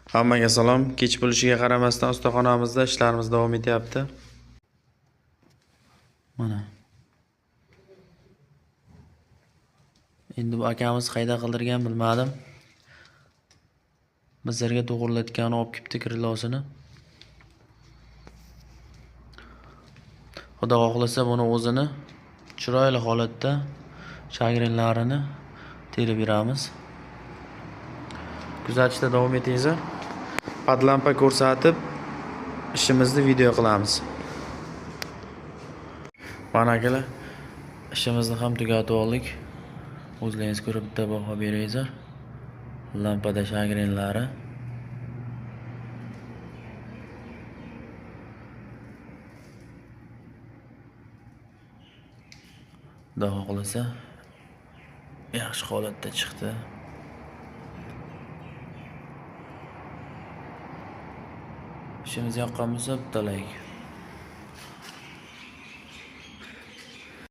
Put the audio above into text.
Hammaga salom. Kech bo'lishiga qaramasdan ustaxonamizda ishlarimiz davom etyapti. Mana. Endi bu akamiz qayda qildirgan bilmadim. Bizlarga to'g'rilatgani olib kelibdi krilosini. Xudo xohlasa buni o'zini chiroyli holatda shagrinlarini terib beramiz. Kuzatishda davom etingizlar. Podlampa ko'rsatib ishimizni video qilamiz. Mana akalar, ishimizni ham tugatib oldik. O'zlaringiz ko'rib bitta baho beringizlar. Lampada shagrinlari. Xudo xohlasa yaxshi holatda chiqdi. İshimiz yoqqan bo'lsa bitta like.